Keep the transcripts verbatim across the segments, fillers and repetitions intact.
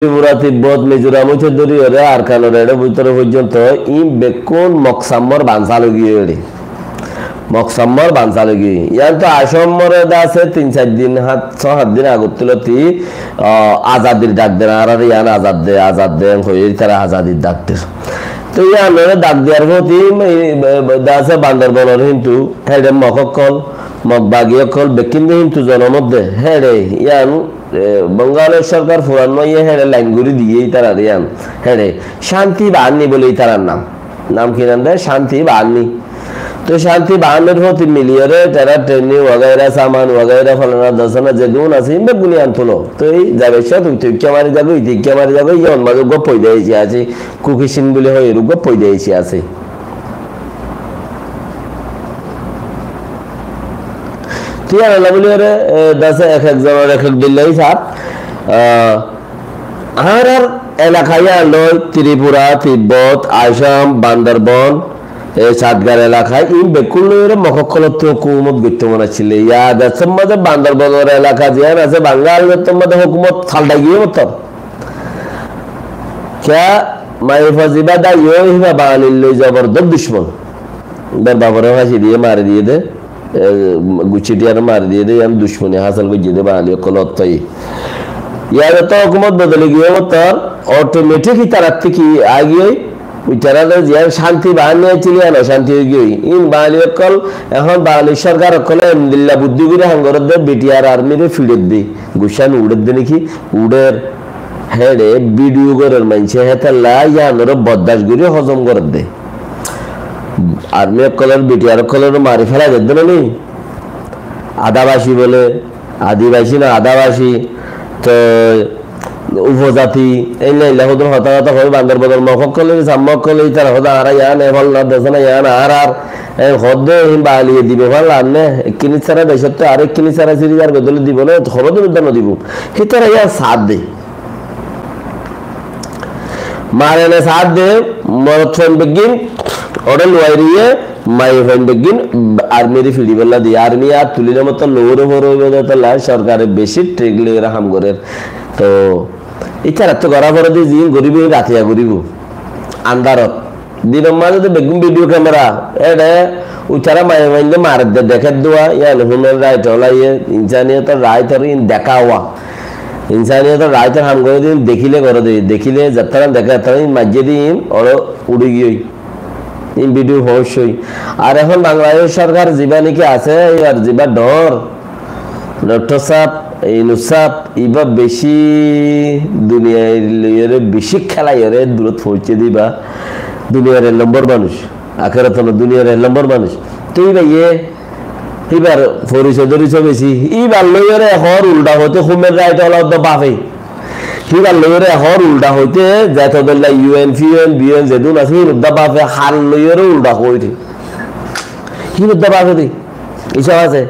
Tripura, Tibbot, Mizoram óite dóri ore Arkanor eçe bútore foijjonto ín bekkún Moksammor bansá loi giyé eçe. Moksammor bansá loi giyé. Yián to Asommore de asé tin sair din, hát, só hát din agottú loti, ah, azadir dhak der, añárar yián azad de, azad de, en hoiyé ítara azadir dhak der. To yiánore dhak diyar foti, e, e, de asé Bandorbonor hintu, héçe Mok ókkol, Mok bagi ókkol, bekkín de hintu zonomot de, héçe yián E, Bangalor sorkar furan maiyé héçe lain gorí diyé ítarar yián. Héçe Shanti Bahani bóle ítarar nam. Nam ki nam de? Shanti Bahani. To Shanti Bahanir foti miliyóre tara training wagaira, saman wagaira, falana dosana zedún asé, ín beggún yián tulo. To ei Jabed Shah tui, tui ikká mari zagói, tui ikká mari zagói, yián mazé uggwá foida aisi asé. Kuki Singh bóle hoi, uggwá foida aisi asé. Tiyar ala buli ore, e, dase ek ek zonor ek ek dilla hisab. Ah, añárar elaka yián loi Tripura, Tibbot, Assam, Bandarban, e, Satgar elaka, ín bekkún loi ore Mok ókkolottu hókumot goittó mone accíl. Yad asé mazé Bandarbanor elaka ziyán asé, Bangal ottor mazé hókumot faltai giyé mottor. Kiyá, Maiyafua zibá dai ó, híba Bangalir loi zobordos ducmon. Íbar bafore fáñsi diyé, mari diyé de, e, guccí tiyare mari diyé de, yián ducmoni hásil goijjé de Bangali ókkol ot fai. Yar to hókumot bodoli giyé mottor, otometik ítarattú ki aigiyói, ítara de ziyán cánti bahani accíl, yián ocánti óigiyói. Ín Bangali ókkol, ehón Bangali sorkar ókkole endilla buddí gorí ham gorédde, B T R armire fiçédde, guccán uçédde niki, uçér, héçe vidiyo gorér maincé, hétolla yiánoré boddac gorí hozom gorédde. Armi ókkolor, B T R ókkolor mari félai dedde na ni? Adabaci bóle, adibaci na adabaci, to upozati, éilla éilla hodún hotá hotá hoi, Bandarbanor Mok ókkole, Samma ókkole, ítara hodá añára yián, e falla dosana yián añárar, e hodde, hín Bangaliye dibo falla anne, ekkiní sára decóttu ar ekkiní sára siri zar bedole dibo na, honodin udda no dibo. Hítara yián saát de. Mare ne saát de, morot fuain beggín, ore luwai riye, maiya fuain beggín, armire fiçibólla diye. Armi ar tulile mottor lore fore óibo de tolla, sorkare beci trik loi ore ham gorer. To, ítarattú gora fore de ziín goribo, ratiya goribo. Andarot. Dinor mazé de beggún vidiyo kemera, éçe uitará maiya fuainde maredde dekédde, yián human rait olaye, insaniyotor raitor in deká. Insaniyotor raitor ham goré de in dekíle goré de, dekíle zettára deké, zettára in maijjé de in, ore uçí giyói. In vidiyo foóñiccói. Ar ehón Bangladec sorkar zibá niki asé, ar zibá dhoóñr, Doktor sáb, Yunus sáb, ibá beci duniyair loiyóre, beci kélaiyóre durot foóñiccé de ibá. Duniyair ek lombor manúic. Akérator no, duniyair ek lombor manúic. Te ibáye, ibár forisoy dóri só beci. Ibár loiyóre ehón uldha hoité human rait ola udda bafe. Ibár loiyóre ehón uldha hoité zeto dóilla U N, P U N, B U N zedún asé, hín udda bafe, hár loiyóre uldha hoité. Hín udda bafe de. Isab asé.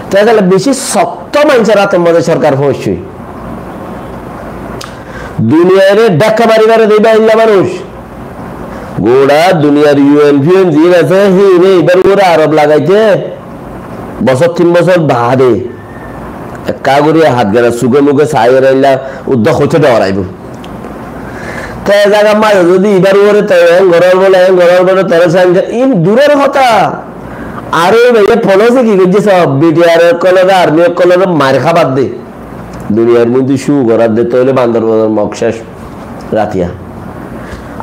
Te asóle beci sokto maincór átor mazé sorkar foóñiccé. Duniyaire dhakka mari mari de ibá eilla manúic. Gura duniyair U N P U N ziín asé, híine ibár uore arob lagaite bosór tin bosór baade ekka gori hát gana suge muge saiyóre eilla udda hoité dhoraibó. Te e zagar mazé zodi ibár uore te en gorar bole, en gorar bole, tore sain in duror hotá. Ar ibáye policy ki goijjé sob, B T R ókkolore, army ókkolore mari hábar de. Duniyair moiddé show gorar de, tóile Bandarbanor Mok cec ratiya.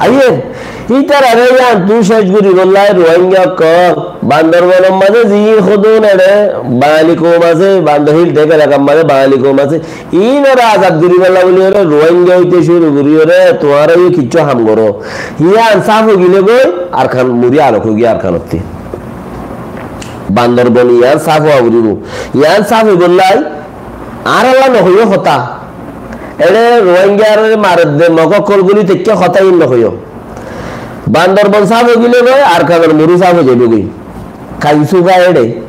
Aiyér, ítarare yiántu cec goribolla Rohingya ókkol, Bandarbanor mazé ziín hodún eçe Bangali koum asé, Bandar Hill Tribes elakar mazé Bangali koum asé, Ínore azad goríbolla buli ore Rohingya óite cúru gorí ore tuáñra yó kiccú ham goró. Yían sáf ói gilé goi Arkan, Muri alok ói giyé Arkanottí. Bandorbon yían sáf ówa foribó. Yían sáf óibolla añárálla nohoiyó hotá. Eçé Rohingyaré maredde Mog ókkol buli teikká hotá ín nohoiyó. Bandorbon sáf ói gilé goi Arkanor Muri sáf ói zaibó goi. Kainsuka eçé.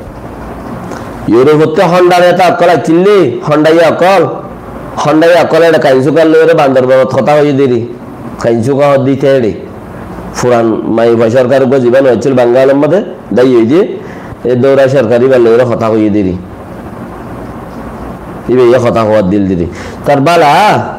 Europe ottú Honda neta ókkol aiccíl dé, Honda yá ókkol. Honda yá ókkol eçé Kainsukar loi ore Bandorbonot hotá hoiyé deri. Kainsuka hoó dé íte eçé. Furan mai sorkar uggwá zibá no aiccíl Bangalor modé, dai óiye dé, e Doura sorkar íbar loi ore hotá hoiyé deri. Íba yá hotá hoiyé deri. Tar bála,